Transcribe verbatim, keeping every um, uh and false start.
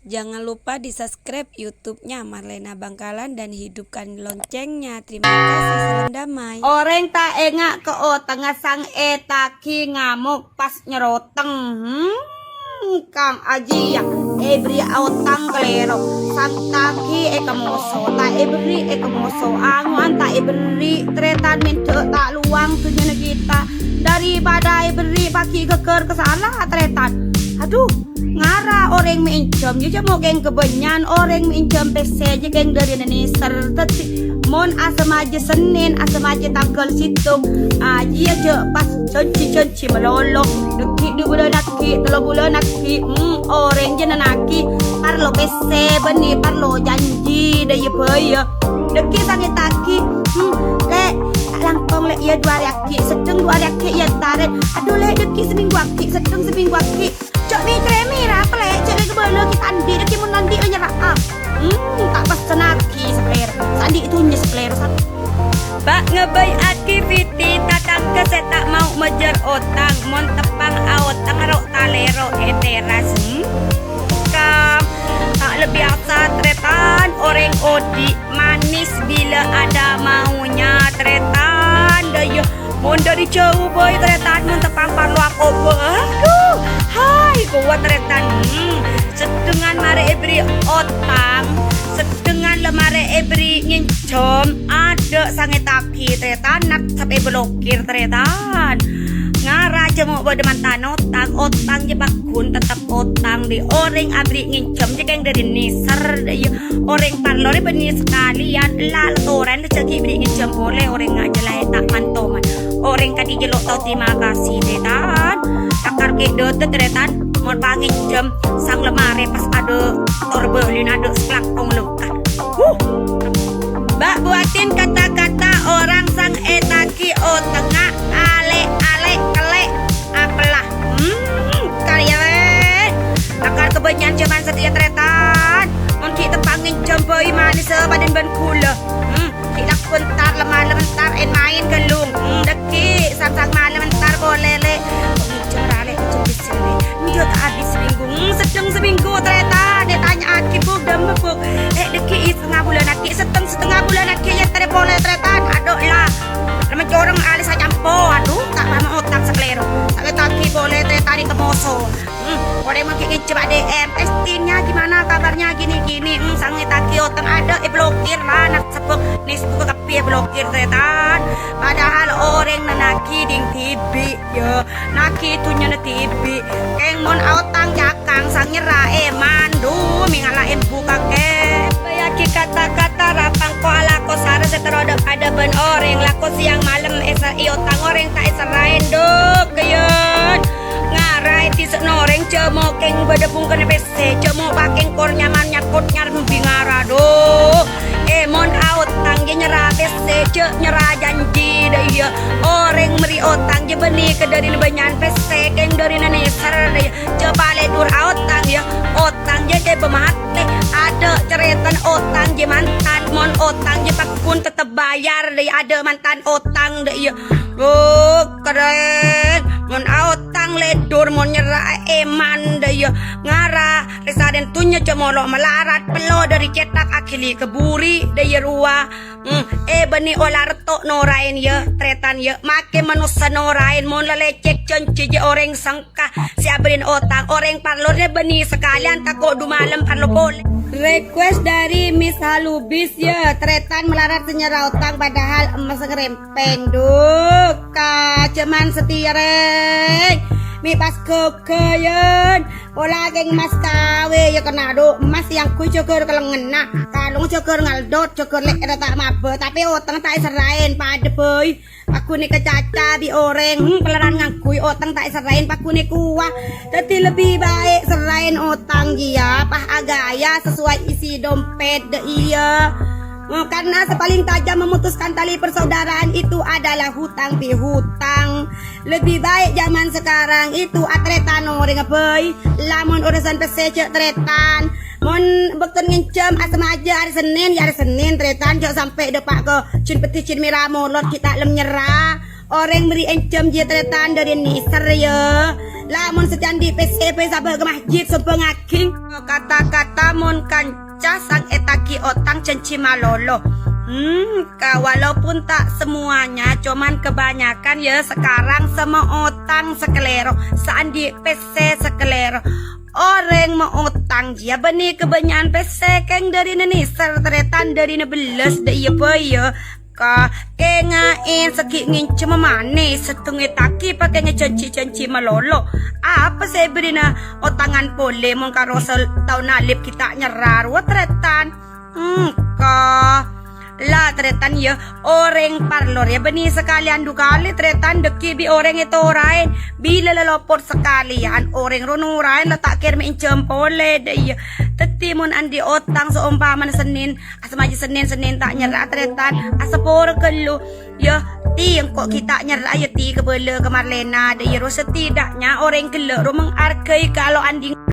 Jangan lupa di-subscribe YouTube-nya Marlena Bangkalan dan hidupkan loncengnya. Terima kasih, salam damai. Orèng ta' enga' ka otangnga sang ètaghi ngamok pas nyeroteng. Hmm, Kang Aji ya, èberri' otang kalèro. Sang taghi èkamoso, ta' èberri' èkamoso. Ango'an ta' èberri', tarètan mèndhâ ta' lowang dhunnyana kita. Daripada èberri' paghi' ghâggâr ka sala, tarètan. Adhu, Ngara orèng mè' ènjhâm, jâ' cè' mokèng kabânnya'an orèng mè' ènjhâm pèssè jâ' kèng dâri nèsèr. Dhâddhi, mon asamaja Sennèn, asamaja tangghâl sèttong, ajiyâ jâ' pas jhânjhi-jhânjhi malolo. Dhâggi' du bulân aghi', tello bulân aghi', hmm, orèng jâ' nennaghi parlo pèssè bânnè parlo jhânjhi, dâ' iyâ bhâi yâ. Dhâggi' sangètaghi, hmm, Lè', ta' langkong, Lè', iyâ du arè aghi', sèttong du arè aghi', iyâ tarèt. Adhu, Lè', dhâggi' samènggu aghi', sèttong samènggu aghi'. Jhâ' mèkkèrè mèra, apa, Lè'? Jhâ' lè kabâlâ ghi' ta' andi', dhâggi' mon andi' la nyerra'a. Hmm, ta' pèssènaghi sakalèro. Sandi' dhunnya sakalèro, sa-, Ba' ngabây aktiviti tatangghâ sè ta' mau majâr otang, mon teppa'na aotang ro' talèro è teras. Hmm? Kam, ta' lebbi asa tarètan orèng odi'. Manis bila ada maunya, tarètan, dâ' iyâ. Mon dâri jhâu bhâi, tarètan, mon teppa'na parlo akobâ. Adhu, hai, kowat, tarètan. Hmm, sèttong marè èberri' otang, sèttong la marè èberri' ngènjhâm, adâ' sangètaghi, tarètan, nat sapè blokir, tarètan. Ngara jâ' mo' bâdâ mantan otang, otang jâ' pagghun tettep otang, dâ' orèng aberri' ngènjhâm jâ' kèng dâri nèsèr, dâ' iyâ. Orèng parlo rè bânnè sakalèyan, la-, la torèn rè jâ' ghi' bânnè ngènjhâm polè orèng ngajâ la è ta' man-toman. Orèng kadhi jâ' lo' tao terima kasih, tarètan. Takar ghi' dâteng, tarètan, mon pangènjhâm sang lemari pas adâ' tor bâlina adâ' sakalangkong lengka. Huh! Ba' buatin kata-kata orang sang ètaghi otangnga alè'-alè' kellè'. Apella. Hmm, karya, eh. Takar kabânnya'an jhâman satèya, tarètan. Mon ghi' teppa' ngènjhâm bhâi manèssa padâna bân ghulâ. Hmm, ghi' lagghuna entar, la malem entar, en-maèn ghâllung. Hmm, dhâggi', sam-sam malem entar polè, Lè'. Ngènjhâm ra, Lè', ngènjhâm pèssè, Lè'. Enjâ' ta' abis samènggu. Hmm, sèttong samènggu, tarètan. Ètanya'aghi, Bu', dâmma, Bu'. Eh, dhâggi', satengnga bulân aghi', sèttong satengnga bulân aghi', èyaterrè polè, tarètan. Adâ', la. La mancoreng alè' sacampo, adhu, ta' pama otang sakalèro. Sangètaghi polè tarètan èkamoso. Hmm, orèng mon ghi' ngènjhâm A D M, "Estinnya gimana kabarnya, gini-gini?" Hmm, sangètaghi otang adâ' èblokir, la, nat sebbhâ', nèsbhâ' kabbhi èblokir, tarètan. Padahal orèng nennaghi ding dhibi', yâ. Naghi dhunnyana dhibi'. Kèng mon aotang cakang sang nyerra èman, dhu, mèngala embu kakè. Bâyyaghi kata-kata rapang ko alako sara sè terro dhâ-, adâ' bân orèng lako sèyang malem èsa-, èotang orèng ta' èserraèn, dhu, kèyun. Ngara èdhisè'na orèng jâ' mokèng bâdâ bungkana pèssè, jâ' mo' pakèng kor nyaman nyakot nyarembi ngara, dhu. Eh, mon aotang jâ' nyerra pèssè, jâ' nyerra janji, dâ' iyâ. Orèng mèrè otang jâ' bânnè kadârina bânnya'an pèssè, kèng dârina nèsèr, dâ' iyâ. Jâ' palèdur aotang, yâ. Otang jâ' kèbâ matè. Adâ' carètana otang jâ' mantan, mon otang jâ' pagghun tettep bayar, dâ' iyâ. Adâ' mantan otang, dâ' iyâ. Oh, kerrèng. Mon aotang lèdur, mon nyerra èman, dâ' iyâ. Ngara Rè sarèn dhunnya jâ' molo malarat, pello dâri cèthak aghili ka buri, dâ' iyâ rowa. Hmm, eh, bânnè ola retto' noraèn, yâ, tarètan, yâ. Makè manossa noraèn, mon la lècèk janji jâ' orèng sengka sè abârri'na otang. Orèng parlo rè bânnè sakalèyan tako' dhu malem parlo polè. Request dari Miss Halubis, yâ, tarètan malarat sè nyerra otang padahal emmas ngarèmpèn. Dhu, ka jhâman satèya, rè. Mè' pas ghâghâyân. Pola kèng emmas kawè, yâ, kènna' dhu emmas sè èangghuy jâgâr ka lengngenna. Kalong jâgâr ngaldhot, jâgâr lè'èrra ta' mabâ, tapè otang ta' èserraèn, padâ bhâi. Pagghun èkacaca bi' orèng, hmm, pèlèran ngangghuy otang ta' èserraèn, pagghun èkowa. Dhâddhi lebbi baik serraèn otang kèya, pas aghâjâ sesuai isi dompet, dâ' iyâ. Hmm, karena sè palèng tajam memutuskan tali persaudaraan itu adalah hutang piutang. Lebbi baik jhâman sakarang itu atarètan orèngnga bhâi. Lamon urusan pèssè jâ' tarètan. Mon bâkto ngènjhâm asamaja arè Sennèn, yâ arè Sennèn tarètan, jhâ' sampè' dâpa' ka jin peddhi jin mèra molot ghi' ta' lem nyerra. Orèng bâri' ènjhâm jiyâ tarètan dâri nèsèr, yâ. Lamon sè cè' andi' pèssè bhâi sabâ' ka masjid sombhângaghi. Kata-kata mon kanca sang ètagi otang janji malolo. Hmm, ka, walaupun tak semuanya, cuman kebanyakan, yâ, sekarang sè maotang sakalèro, sè andi' pèssè sakalèro. Orèng maotang jiyâ bânnè kabânnya'an pèssè kèng dâri nèsèr tarètan dâri nèbellâs dâ' iyâ bhâi, yâ. Ka, kènga'è sè ghi' ngènjhâmma manè, sèttong ètagi pakènga janji-janji malolo. Apa sè èbèrri'na otangan polè mon karo sè tao nalèp ghi' ta' nyerra rowa tarètan? Engko. La tarètan, yâ, orèng parlo rèya bânnè sakalèyan du kalè tarètan dâgghi' bi' orèng ètoraè. Bilâ la lopot sakalèyan orèng rowa noraè la ta' kèra mè' ènjhâm polè dâ' iyâ. Dhâddhi mon andi' otang saompamana Sennèn, asamaja Sennèn, Sennèn ta' nyerra tarètan, asapora ghâllu. Yâ, ti engko' ghi' ta' nyerra, yâ, ti kabâlâ ka Marlena, dâ' iyâ rowa setidaknya orèng ghellâ' rowa menghargai kalau andi'